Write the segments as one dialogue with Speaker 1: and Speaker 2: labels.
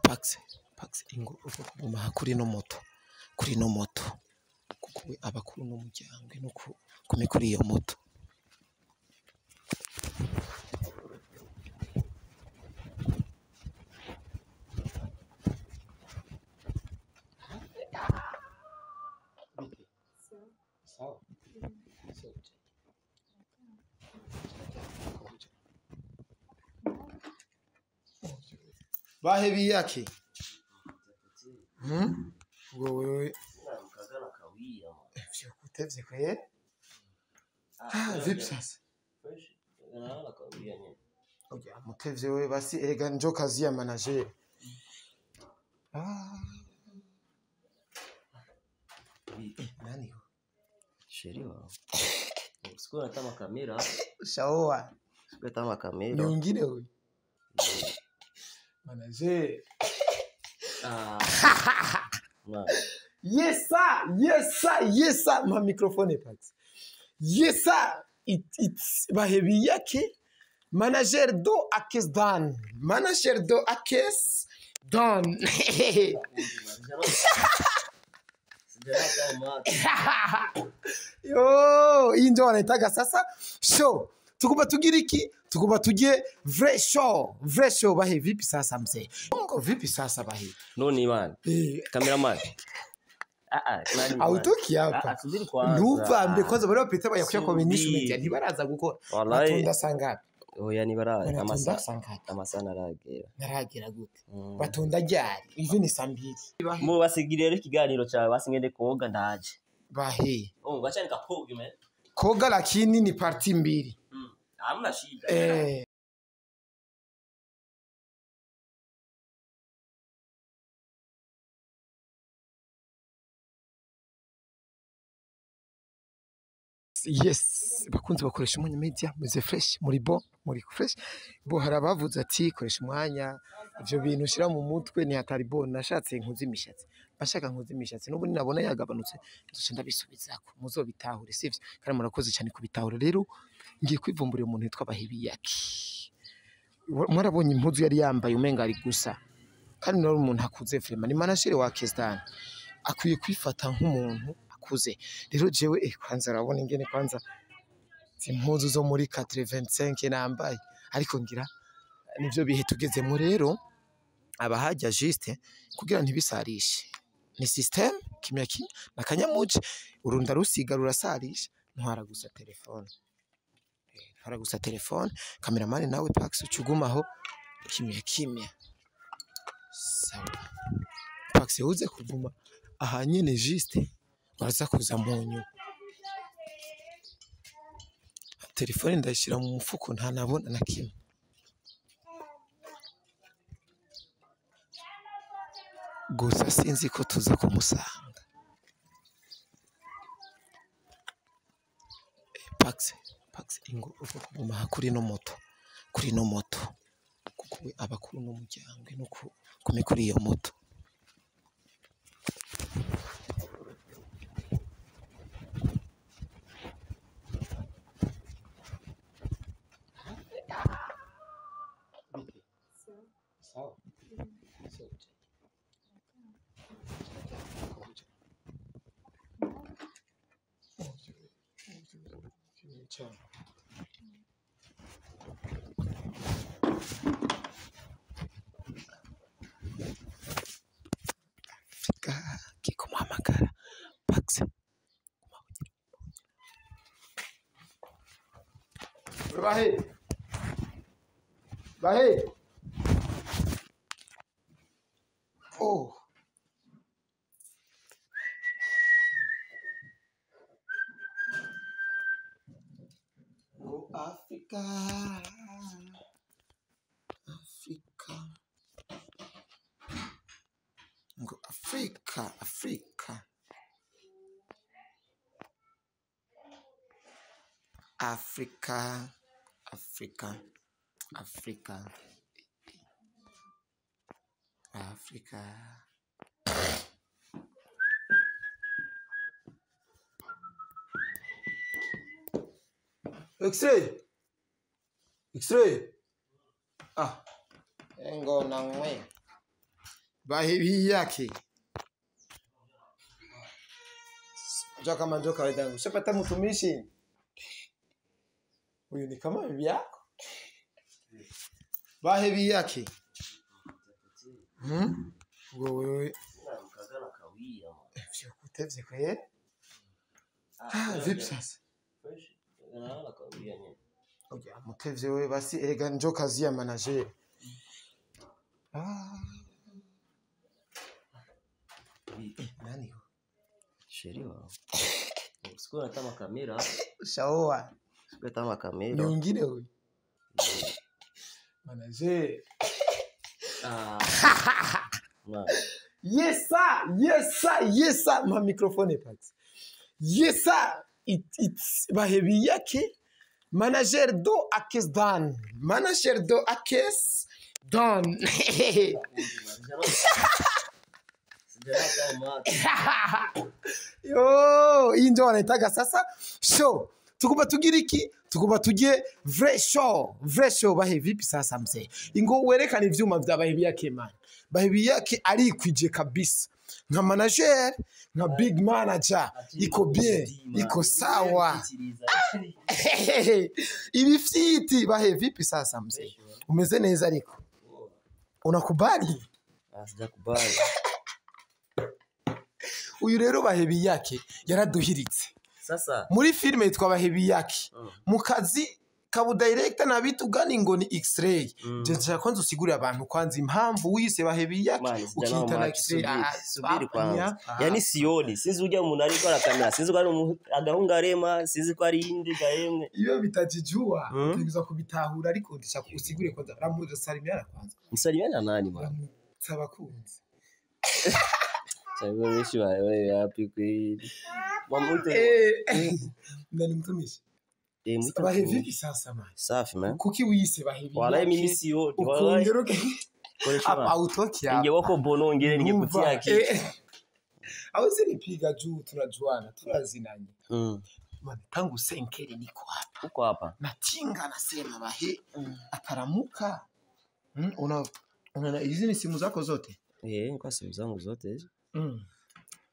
Speaker 1: Pax Pax ingo kuguma kuri no moto, kuri no moto, kuko we abakuru n'umuryango no kume kuri iyo moto. Sawa. Bahe yake. Ubwo wewe vyokutevye kwe? Ah, vipi sasa? Oya, mutevye wewe basi erega njo kazi ya manager. Ah. Nani ho?
Speaker 2: Sheri wao. Sikuwa hata makamera.
Speaker 1: Shaoa.
Speaker 2: Sikuwa hata makamera.
Speaker 1: Ni wengine huyu. Manager.
Speaker 2: Ah.
Speaker 1: Yes sir, yes sir, yes sir. Ma microphone est parti. Yes sir, it's bahebi yake. Manager do akes dan. Manager do akes dan. Yo, hii ndio wanaitaga sasa show. Tukuba tugiriki, tukuba tujie vrai show, vrai show. Bahe vipi sasa mzee? Mungu vipi sasa bahe?
Speaker 2: Noni man. Cameraman.
Speaker 1: Hautoki hapa. Ndumva mbe kwanza bari bapita bayakuya kwa menyisha ntibaraza gukora. Batunda sangapi?
Speaker 2: Oya nibaraza amasaha naragera.
Speaker 1: Naragera gute? Batunda ryari? Ivi ni saa mbili.
Speaker 2: Mu basigire rero ikiganiro cyawe basingende koga ndaje.
Speaker 1: Bahe.
Speaker 2: Oh, bacha nikakoga man.
Speaker 1: Koga lakini ni parti mbili.
Speaker 2: Hamna shida.
Speaker 1: Yes, bakunze bakoresha umwanya media muze fresh muri bo muri fresh bo harabavuze ati koresha umwanya ivyo bintu ushira mu mutwe ni hatari bo nashatse nkuzi imishatsi bashaka nkuzi imishatsi n'ubu ninabona yagabanutse nzoca ndabisubizako muzobitahure sivyo kandi murakoze cyane kubitahura. Rero ngiye kwivumburira umuntu yitwa Bahebiyaki. Mwarabonye impuzu yari yambaye umenga ari gusa kandi nari umuntu akuze vraiment ni manager wa Kestan akwiye kwifata nk'umuntu akuze. Rero jewe kwanza arabona ingene kwanza impuzu zo muri 85 nambaye ariko ngira nivyo bihe tugezemo. Rero abahajya juste kugira ntibisarishe ni system kimya kimya nakanyamuce urunda rusiga rurasarisha ntwara gusa telefone, ntwara gusa telefone. Cameraman nawe Pax ucugumaho kimya kimya. Sawa Pax uze kuguma aha nyene juste baraza kuza munyu. Telefone ndayishira mu mufuko nta nabona na kimwe. Gusa sinzi ko tuza kumusanga. Pax Pax ingo kuguma kuri no moto, kuri no moto, kuko we abakuru n'umuryango no kume kuri iyo moto. Sawa. Afrika kikumuhamagara Pax. Bahe. Bahe. Oh. Go Africa. Africa. Go Africa, Africa. Africa, Africa, Africa. Africa. X-ray. X-ray. Ah. Engo nangwe. Bahebi yake. Njoo kama njoo kawaida yangu. Ushapata mtumishi? Huyu ni kama bibi yako. Bahebi yake. Hmm? Wewe vyokutevye kwe? Ah, vipi sasa? Oya, mutevye wewe basi erega njo kazi ya manager. Ah. Nani huyo?
Speaker 2: Chéri wangu. Sikuwa natama kamera.
Speaker 1: Ushaoa.
Speaker 2: Sikuwa natama
Speaker 1: Ni
Speaker 2: kamera.
Speaker 1: mwingine huyu. Manager.
Speaker 2: Ah. Ma.
Speaker 1: Yes sir, yes sir, yes sir. Ma microphone est parti. Yes sir. It's Bahebi yake. Manager do akes dan. Manager do akes dan. Yo, hii ndio wanaitaga sasa show. Tukuba tugire iki? Tukuba tujye vrai show. Vrai show bahe vipi sasa mzee? Ingo werekana ivyuma vya Bahebi yake man. Bahebi yake arikwije kabisa. Nka manager, nka big manager, iko bien, iko sawa. Ibi fyiti bahe vipi sasa mzee? Umeze neza ariko. Unakubali?
Speaker 2: Ah, sijakubali.
Speaker 1: Uyu rero Bahebi yake yaraduhiritse.
Speaker 2: Sasa
Speaker 1: Muri filime yitwa Bahebi yake. Mu kazi kabu director na bitu gani ngo ni X-ray. Je nshaka kwanza usigurire abantu kwanza impamvu wise Bahebi yake
Speaker 2: Mani, sijana
Speaker 1: ukiyita na
Speaker 2: macho,
Speaker 1: X-ray.
Speaker 2: subiri,
Speaker 1: Ah,
Speaker 2: subiri kwanza.
Speaker 1: ah.
Speaker 2: Yani sioni, sinzi ujya umuntu ariko arakamera, sinzi ko ari agahungu arema, sinzi ko ari indi gahemwe.
Speaker 1: Iyo bitajijua utegerezwa kubitahura ariko ndashaka usigure kwanza ramuza salimiana kwanza.
Speaker 2: Msalimiana nani man?
Speaker 1: Ramutsa abakunzi.
Speaker 2: Cyangwa benshi bawe yapi kweli. Mwamute.
Speaker 1: Nani mtumishi?
Speaker 2: Eh, mwite
Speaker 1: Bahe
Speaker 2: mtumishi.
Speaker 1: vipi sasa man?
Speaker 2: Safi man.
Speaker 1: Kuki wise Bahebi
Speaker 2: Walahi
Speaker 1: yake?
Speaker 2: mimi sioni. Walahi.
Speaker 1: Ukongera
Speaker 2: Koresha
Speaker 1: hapa
Speaker 2: man.
Speaker 1: hautoki hapa.
Speaker 2: Ingewako bono ngine ningekutia kitu.
Speaker 1: Hawezi nipiga juu, tunajuana, tunazinanye. Man, tangu senkeri niko hapa.
Speaker 2: Uko hapa.
Speaker 1: Natinga nasema bahe ataramuka. Una hizi ni simu zako zote?
Speaker 2: Eh, kwa simu zangu zote hizo.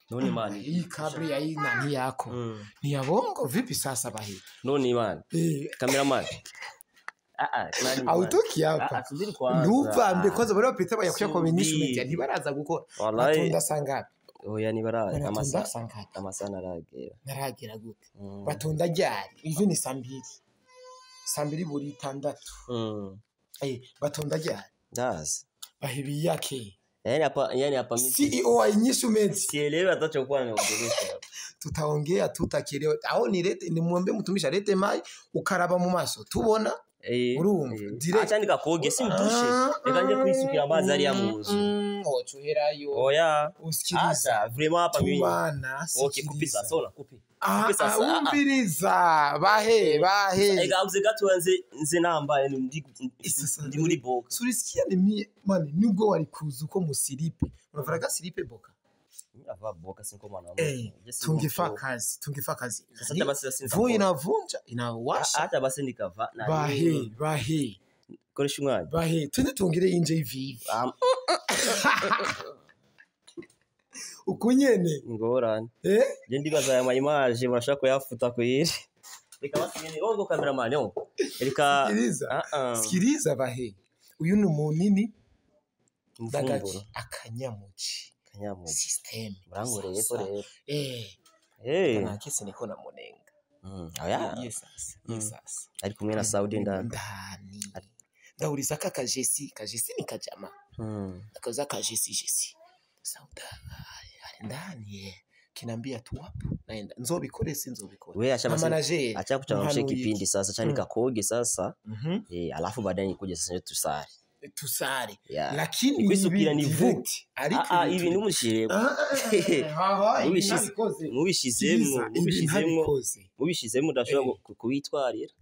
Speaker 2: None man.
Speaker 1: Hii kabri ya hii nani yako? Ni ya bongo vipi sasa bahe?
Speaker 2: None man. Cameraman. Ah ah, nani man?
Speaker 1: Hautoki
Speaker 2: Ah,
Speaker 1: hapa.
Speaker 2: ah, subiri kwanza.
Speaker 1: Ntuvambe kwanza bari bapita bayakuya kwa
Speaker 2: Subiri.
Speaker 1: media ntibaraza gukora.
Speaker 2: Wallahi.
Speaker 1: Batunda sangapi?
Speaker 2: Oya ni bara
Speaker 1: Banatunda
Speaker 2: amasaha
Speaker 1: sangapi?
Speaker 2: amasaha naragera.
Speaker 1: Naragera gute? Batunda ryari? Ivi ni saa mbiri. Saa mbiri buri itandatu. Batonda ryari?
Speaker 2: Ndazi.
Speaker 1: Bahebi yake.
Speaker 2: Yani hapa mimi
Speaker 1: CEO wa Inyishu Media.
Speaker 2: sielewi atachokuwa anaongelesha.
Speaker 1: Tutaongea tutakielewa. Aho nirete nimwombe mtumishi alete mai ukaraba mu maso. Tubona urumva direct.
Speaker 2: Acha nikakoge si mtushe. Reka nje kwisukira amazi ari ya muzu.
Speaker 1: Ocuherayo.
Speaker 2: Oya.
Speaker 1: Usikiliza.
Speaker 2: Acha vraiment hapa mimi.
Speaker 1: Tubana.
Speaker 2: Okay, kupi
Speaker 1: sikiliza.
Speaker 2: sasa ona kupi.
Speaker 1: Ah,
Speaker 2: Kupi sasa.
Speaker 1: ah, umviriza. Bahe, bahe.
Speaker 2: Ega uze gato nze nambaye ndi
Speaker 1: Sasa
Speaker 2: ndi muri box.
Speaker 1: Surisikia ni mie mani nubwo wari kuza uko musiripe. Unavaraga siripe boka.
Speaker 2: Ava boka sinko mwana.
Speaker 1: Tungefaa kazi, tungefaa kazi.
Speaker 2: Sasa hata basi sasa
Speaker 1: Mvua inavunja, inawasha.
Speaker 2: Hata basi nikava na
Speaker 1: Bahe, bahe,
Speaker 2: koresha umwanya.
Speaker 1: bahe. Twende tuongere inje hivi hivi. Uko nyene.
Speaker 2: Ingorane.
Speaker 1: Eh?
Speaker 2: Je ndibaza aya ma image murashaka kuyafuta kuyiri. Reka basi nyene ongo cameraman ongo. Reka
Speaker 1: Sikiliza.
Speaker 2: ah ah.
Speaker 1: Sikiliza bahe. Uyu ni munini
Speaker 2: Mvumburo.
Speaker 1: ndagaki akanyamuci.
Speaker 2: Kanyamuci.
Speaker 1: System.
Speaker 2: Murangoreye ko rero.
Speaker 1: Eh.
Speaker 2: Eh.
Speaker 1: Nakese niko na munenga.
Speaker 2: Oya.
Speaker 1: Yes sasa. Yes sasa.
Speaker 2: Ari kumwe na Saudi ndani.
Speaker 1: Ndani. Ndahuriza ka kajesi, kajesi ni kajama. Akauza kajesi jesi. Sauda ari ndani ye. Kinambia tu wapo naenda. Nzobikore si nzobikore.
Speaker 2: We acha
Speaker 1: Na
Speaker 2: basi
Speaker 1: manager.
Speaker 2: acha kuchangamsha
Speaker 1: Mhanuye
Speaker 2: kipindi sasa cha nikakoge sasa. Eh, alafu baadaye nikuje sasa nje tusali.
Speaker 1: Tusare.
Speaker 2: Yeah.
Speaker 1: Lakini
Speaker 2: Kwisukira ni vu.
Speaker 1: direct. Ariko
Speaker 2: Ah ah, ibi numushire.
Speaker 1: Mubishizemo
Speaker 2: Mubishizemo, mubishizemo, mubishizemo udashobora kubitwarira.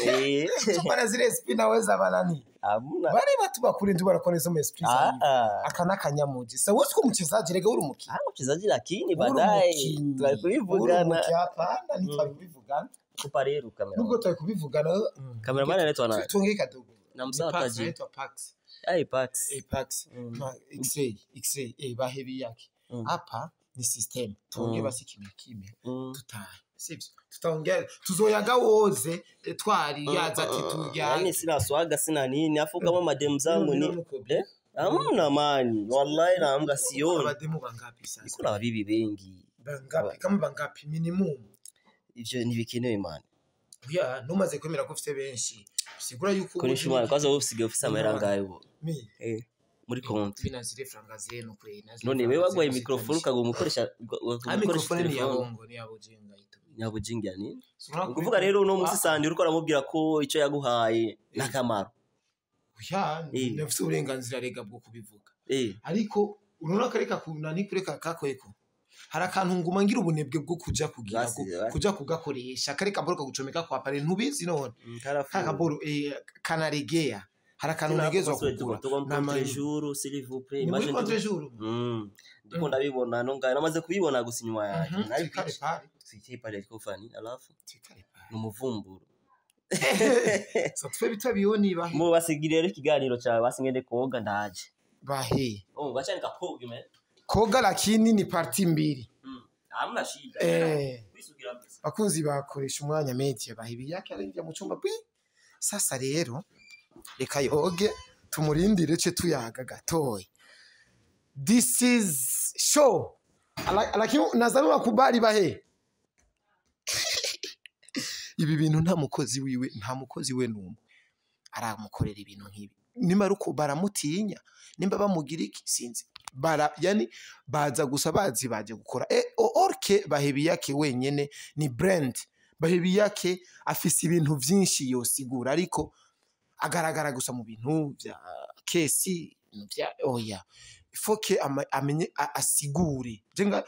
Speaker 2: Eh.
Speaker 1: Chopana zile SP naweza banani.
Speaker 2: Hamna.
Speaker 1: Bale batu bakuri ndio barakora izo SP
Speaker 2: Ah
Speaker 1: za.
Speaker 2: ah.
Speaker 1: Aka nakanyamuji. Sasa wewe siko mchezaji rega uri umukinnyi.
Speaker 2: Ah, mchezaji lakini baadaye twari kubivugana.
Speaker 1: Hapana, ni twari kubivugana.
Speaker 2: Kupa rero kamera.
Speaker 1: Nubwo twari kubivugana.
Speaker 2: Cameraman anaitwa nani?
Speaker 1: Tuongee kadogo.
Speaker 2: Na msawa
Speaker 1: Ni Pax,
Speaker 2: taji.
Speaker 1: anaitwa Pax.
Speaker 2: Ipax.
Speaker 1: Apax. Ma X-ray, X-ray, bahebi yake. Hapa ni system. Tuongee basi kimya kimya. Tutahe. Sivyo? Tutaongea, tuzoyaga woze, twari yaza ati turya.
Speaker 2: Yani sina swaga, sina nini, afu kama mademu zangu ni eh? Hamna mani, wallahi naamka sioni.
Speaker 1: Abademu bangapi sasa?
Speaker 2: Niko na wabibi bengi.
Speaker 1: Bangapi? Kama bangapi minimum?
Speaker 2: Ivyo ntibikenewe mani.
Speaker 1: Ya, numaze kwemera ko ufite benshi. Sigura yuko
Speaker 2: Koresha umwana kwanza, wowe usigaye ufise amahera angahe ubu?
Speaker 1: Mi
Speaker 2: Muri konti.
Speaker 1: Bina zile franga zenu kwe. Na zile
Speaker 2: None
Speaker 1: franga
Speaker 2: wewe waguhaye
Speaker 1: zenu
Speaker 2: mikrofone
Speaker 1: zitanisha.
Speaker 2: ukaguma ukoresha
Speaker 1: Ah,
Speaker 2: ukoresha
Speaker 1: mikrofone ni ya
Speaker 2: telefone.
Speaker 1: bongo, ni ya bujinga itu.
Speaker 2: Nyabujinga ya nini?
Speaker 1: So, unaona
Speaker 2: Ukuvuga rero uno musi Sandi uriko aramubwira ko ico yaguhaye n'akamaro.
Speaker 1: Ya, ndafise uburenganzira rega bwo kubivuga. Ariko urabona kareka kunani kureka kakweko. Hari akantu nguma ngira ubunebwe bwo kuja kugira
Speaker 2: Basi, basi.
Speaker 1: kuja kugakoresha, kare kaboro kagucomeka kwa pare, ntubizi none? Ka kaboro kanaregea, hari akantu ntegezwa kugura.
Speaker 2: Contre jour, s'il vous plaît.
Speaker 1: Ni muri
Speaker 2: Imagine
Speaker 1: contre jour.
Speaker 2: Ndiko ndabibona no ngayo namaze kubibona gusa inyuma yanjye. Nari
Speaker 1: Twikare pare.
Speaker 2: Twikare pare ko fani alafu
Speaker 1: Twikare pare.
Speaker 2: Numuvumburo.
Speaker 1: So twe bitabioni bahe.
Speaker 2: Mu basigire rero ikiganiro cyawe, basi ngende koga, ndaje.
Speaker 1: Bahe.
Speaker 2: Oh, wacha nikakoge man.
Speaker 1: Koga lakini ni parti mbili.
Speaker 2: Hamna shida. Kwisugira gusa.
Speaker 1: Bakunzi bakoresha umwanya media, bahe ibiyake arinjya mu cyumba bwi. Sasa rero reka yoge, tumurindire ce tuyaga gatoyi. This is show. Lakini nazani wakubali bahe, ibi bintu nta mukozi wiwe, nta mukozi we numwe aramukorera ibintu nk'ibi. Nimba ari uko baramutinya, nimba bamugira iki, sinzi. Bara yani baza gusa bazi baje gukora orke. Bahebiyake wenyene ni brand. Bahebiyake afise ibintu vyinshi yosigura, ariko agaragara gusa mu bintu vya kesi, ibintu vya oya. Ifoke amenye asigure. Jenga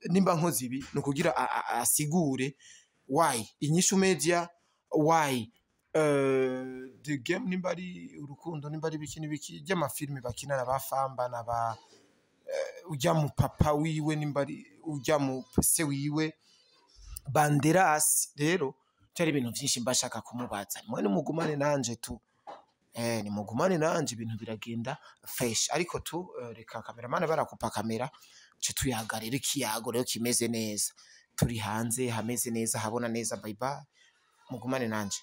Speaker 1: nimba nkoze ibi ni ukugira asigure why Inyishu Media, why the game, nimba ari urukundo, nimba ari biki n'ibiki by'amafilime bakina na ba Famba na ba ujya mu papa wiwe, nimba ari ujya mu se wiwe Banderas. Rero byari ibintu byinshi mbashaka kumubaza. Mwe nimugumane nanje tu, nimugumane nanje, ibintu biragenda fresh. Ariko tu reka kameramana barakupa kamera ce tuyaga rero ikiyago rero kimeze neza. Turi hanze hameze neza, habona neza. Bye bye, mugumane nanje.